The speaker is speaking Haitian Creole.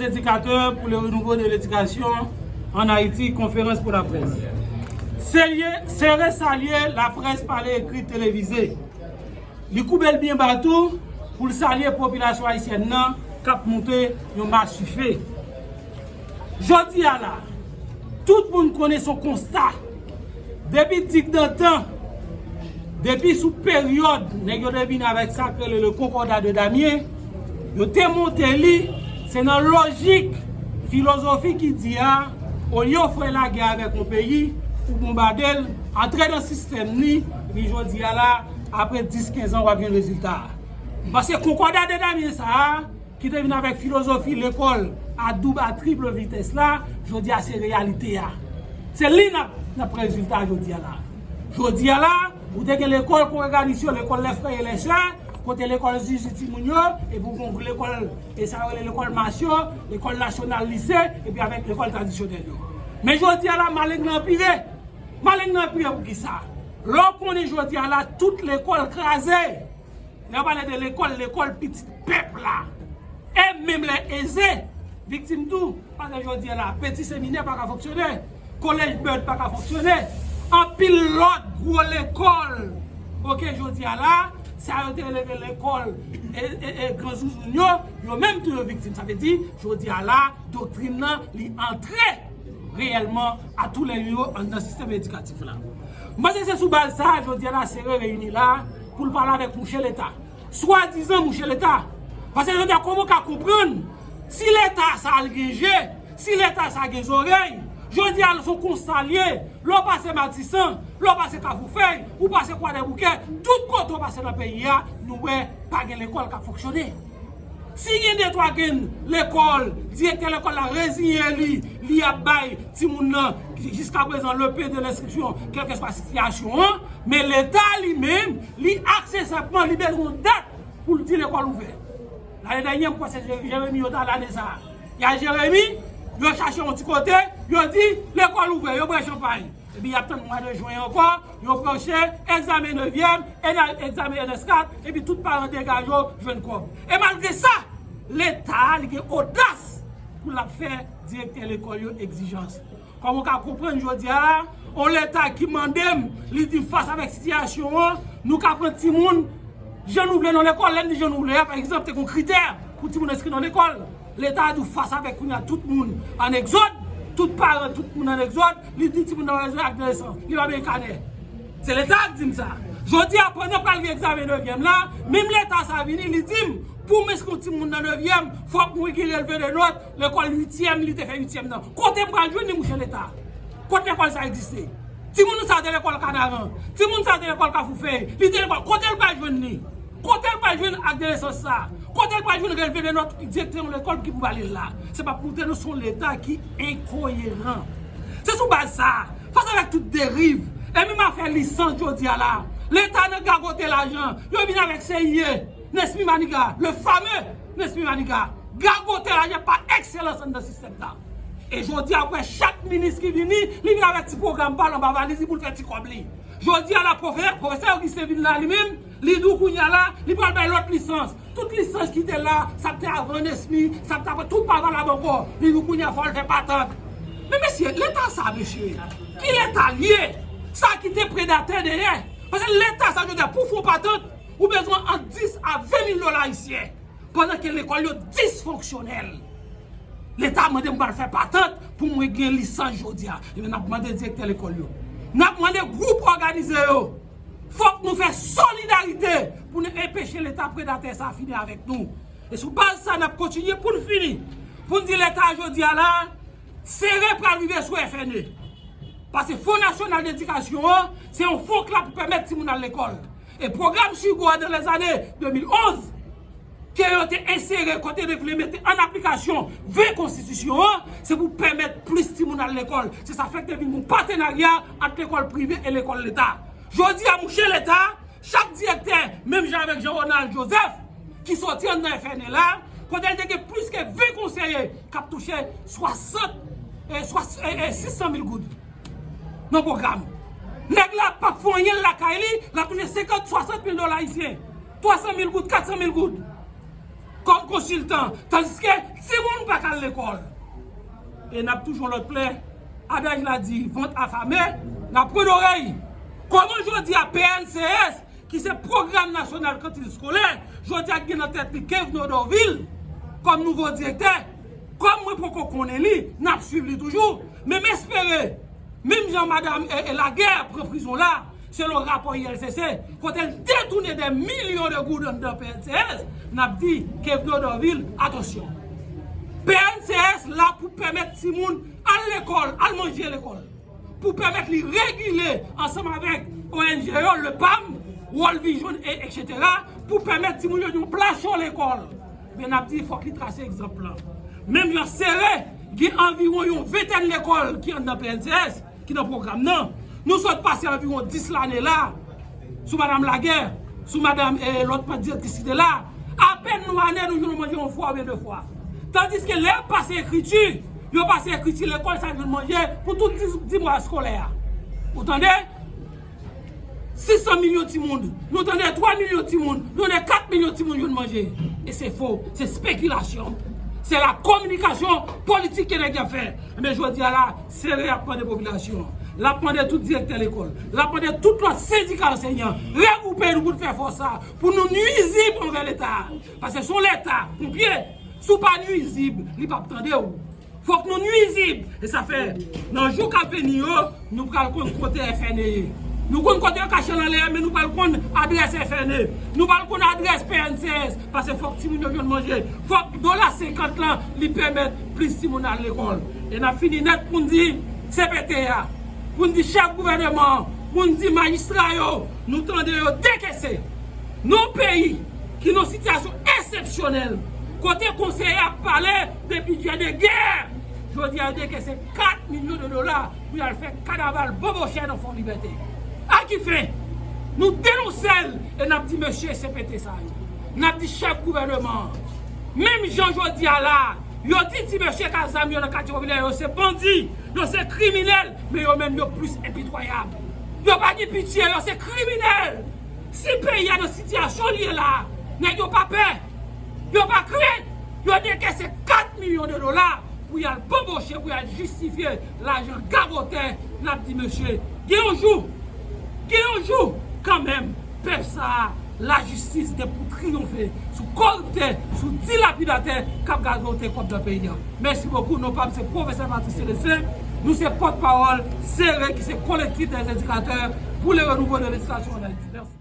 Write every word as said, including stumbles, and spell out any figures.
Éducateurs pour le renouveau de l'éducation en Haïti, conférence pour la presse. Seye, sere salye laprès pale ekri televize. Li koube l byen ba tou pou l salye popilasyon ayisyèn nan k ap moute yon mach dife. Jodi a la, tout moun konnen se yon konsta. Depi digdantan, depi sou peryòd nèg yo te vin avèk sa k rele le Concordat de Damiens, yo te monte li, se nan lojik filozofi ki di a, olye w fè lagè avèk yon peyi, ou bonbade l, antre nan sistèm li, epi jodi a la, apre dis kenz an, w ap jwenn rezilta a. Paske Concordat de Damiens sa a, ki te vin avèk filozofi lekòl a doub, a trip vitès la, jodi a se reyalite a. Se li n ap, n ap pran rezilta jodi a la. Jodi a la, ou te gen lekòl kongreganis yo, lekòl lè frè e lè sè, kote lekòl zizi timoun yo, epi ou gen lekòl, e sa yo rele lekòl mas yo, lekòl nasyonal lise, epi avèk lekòl tradisyonèl yo. Men jodi a la, maleng nan anpire. Maleng nan anpire pou ki sa? Lè w konnen jodi a la, tout lekòl kraze, lè yo pale de lekòl, lekòl pitit pèp la. E menm lè eze, viktim tou, paske jodi a la, Peti Seminè pa ka fonksyone, Kolèj Bèd pa ka fonksyone, anpil lòt gwo lekòl. Oke, jodi a la, sa yo te rele lekòl e, e, e gran zouzoun yo, yo menm tou yo viktim. Sa vle di, jodi a la, doktrin nan, li antre reyèlman a tou lè nivo anndan sistèm edikatif la. M panse se sou baz sa a, jodi a la, Sere reyini la pou l pale avèk mouche Leta. Swadizan mouche Leta. Paske jodi a, kòman w ka konprann si Leta sa a l gen je, si Leta sa a gen zòrèy, jodi a, se yon konsta l ye, lè w pase Matisan, lè w pase Kafou Fèy, ou pase Kwadèboukè, tout kote w pase nan peyi a, nou wè pa gen lekòl k ap fonksyone. Si gen de twa grenn lekòl, direktè lekòl la reziyen li, li ap bay timoun nan, jiskaprezan, le pain de l'instruction, kèlkeswa sitiyasyon an, men Leta li menm, li aksesabman, li bezwen yon dat pou l di lekòl ouvè. Lane dènyè, m kwè se Jeremi yo t al lane sa a. Y a Jeremi, yo chache yon ti kote, yo di lekòl ouvè, yo bwè chanpay. Epi y ap tann mwa de jen ankò, yo pwoche egzamen nevyèm, e nan egzamen N S kat, epi tout paran degaje yo jwenn kòb. E malgre sa, Leta a, li gen odas pou l ap fè direktè lekòl yo egzijans. Kòman w ka konprann jodi a la, yon Leta ki mande m, li di m fas avèk sitiyasyon an, nou ka pran timoun, jan nou vle nan lekòl, lè n di jan nou vle a, pa egzanp, te gen kritè pou timoun enskri nan lekòl. Leta a di w fas avèk kounye a tout moun an egzòd, tout paran, tout moun an egzòd, li di timoun nan rezon ak adolesan, li pa bay kanè. Se Leta a k di m sa. Jodi a, pandan pral gen egzamen nevyèm la, menm Leta sa a vini, li di m, pou m enskri yon timoun nan nevyèm, fòk mwen gen relve de nòt, lekòl uityèm, li te fè uityèm nan. Kote m pral jwenn li, mouche Leta? Kote lekòl sa egziste? Timoun sa te lekòl Kanaran. Timoun sa te lekòl Kafou Fèy. Li te lekòl. Kote l pral jwenn li? Kote l pral jwenn adolesan sa? Kote l pral jwenn relve de nòt direktè yon lekòl ki pou ba li l la? Se pa pou montre nou se yon Leta ki enkoyeran. Se sou baz sa, fas avèk tout deriv, e menm afè lisans jodi a la, Leta nan gagote lajan, yo vin avèk C I E, Nesmy Maniga, le fameux Nesmy Maniga, gagote lajan pa ekselans anndan sistèm nan. E jodi a, w wè chak minis ki vini, li vin avèk ti pwogram pa l anba valiz li pou l fè ti kòb li. Jodi a la, pwofesè, pwofesè Augustin vin la li menm, li di w kounye a la, li pral bay lòt lisans. Tout lisans ki te la, sa k te avan Nesmy, sa k te apre, tout pa valab ankò. Li di w kounye a fò l fè patant. Men mesye, Leta sa, mesye, ki Leta l ye? Sa ki te predatè dèyè. Paske Leta sa, jodi a, pou w fè yon patant, ou bezwen ant dis a ven mil dola ayisyen. Pandan ke lekòl yo disfonksyonèl. Leta mande m pral fè patant pou mwen gen lisans jodi a. Ebyen, n ap mande direktè lekòl yo. N ap mande gwoup òganize yo. Fòk nou fè solidarite pou n enpeche Leta predatè sa a fini avèk nou. E sou baz sa, n ap kontinye pou n fini. Pou n di Leta jodi a la, Sere pral rive sou F N E. Paske Fon Nasyonal Dedikasyon an, se yon fon k la pou pèmèt timoun al lekòl. E pwogram Sigo a nan lèzane de mil onz, ke yo te ensere, kote yo te vle mete an aplikasyon ven konstitisyon an, se pou pèmèt plis timoun al lekòl. Se sa fè k te vin yon patenarya ant lekòl prive e lekòl Leta. Jodi a, mouche Leta, chak direktè, menm jan avèk Jean Ronald Joseph, ki soti anndan F N E la, kote l te gen plis ke ven konseye k ap touche swasant, e, swas-, e, e, sis san mil goud nan pwogram. Nèg la p ap fè anyen lakay li, l ap touche senkant, swasant mil dola ayisyen, twa san mil goud, kat san mil goud. kòm konsiltan, tandiske timoun pa ka al lekòl. E n ap touche yon lòt plè. Adaj la di, vant afame, n ap pran dorèy. Kòman jodi a P N C S, ki se Pwogram Nasyonal Kantin Eskolè, jodi a gen nan tèt li Kevno Dorvil kòm nouvo direktè? Kòm mwen poko konnen li, n ap swiv li toujou. Men m espere, menm jan madanm, e, e, Laguerre pran prizon la, selon rapò I L C C, kote l detounen dè milyon de goud anndan P N C S, n ap di Kevno Dorvil, atansyon. P N C S la pou pèmèt timoun al lekòl, al manje lekòl. Pou pèmèt li regile ansanm avèk O N G yo, le pam, World Vision, e, etsetera, pou pèmèt timoun yo gen yon plasyon lekòl. Men n ap di, fòk li trase egzanp lan. Menm jan sere, gen anviwon yon ventèn lekòl ki anndan P N C S, ki nan pwogram nan. Nou sot pase anviwon dis lane la, sou madanm Laguerre, sou madanm, e, lòt direktris ki te la. Apèn nou ane, nou jwenn manje yon fwa oubyen de fwa. Tandiske lè y ap pase ekriti, yo pase ekriti lekòl sa jwenn manje pou tout dis, dis mwa eskolè a. Ou tande? Sis san milyon timoun, nou tande twa milyon timoun, nou tande kat milyon timoun jwenn manje. E se fo, se spekilasyon. Se la kominikasyon politik ke nèg yo ap fè. Men jodi a la, sere ap mande popilasyon an. L ap mande tout direktè lekòl. L ap mande tout lòt sendika ansenyan. Regwoupe nou pou n fè fòs sa. Pou nou nwizib anvè Leta. Paske se yon Leta, ponpye, si w pa nwizib, li p ap tande w. Fòk nou nwizib. E sa fè, nan jou k ap vini yo, nou pral konn kote F N E ye. Nou konn kote yo kache l anlè a, men nou pral konn adrès F N E. Nou pral konn adrès P N C S. Paske fòk timoun yo jwenn manje. Fòk dola senkant lan, li pèmèt plis timoun al lekòl. E n ap fini nèt pou n di C P T a, pou n di chèf gouvènman an, pou n di majistra yo, nou tande yo dekese. Nan yon peyi ki nan sitiyasyon eksepsyonèl, kote konseye ap pale de bidjè de gè, jodi a yo dekese kat milyon de dola pou y al fè kanaval bobochè nan Fon Libète. A ki fen? Nou denonse l e n ap di mesye C P T sa yo. N ap di chèf gouvènman an. Menm jan jodi a la, yo di ti mesye k ak zam yo nan katye popilè yo se bandi, yo se kriminèl, men yo menm yo plis enpitwayab. Yo pa gen pitye, yo se kriminèl. Si peyi a nan sitiyasyon l ye la, nèg yo pa pè, yo pa krent, yo dekese kat milyon de dola pou y al boboche, pou y al jistifye lajan gabotè. N ap di mesye, gen yon jou, gen yon jou kanmenm, pèp sa a, lajistis gen pou triyonfe sou koriptè, sou dilapidatè k ap gagote kòb nan peyi a. Mèsi bokou. Non pa m se Pwofesè Patrice Célestin. Nou se pòtpawòl sere ki se Collectif des Éducateurs pour le Renouveau de l'Éducation en Haïti. Mèsi.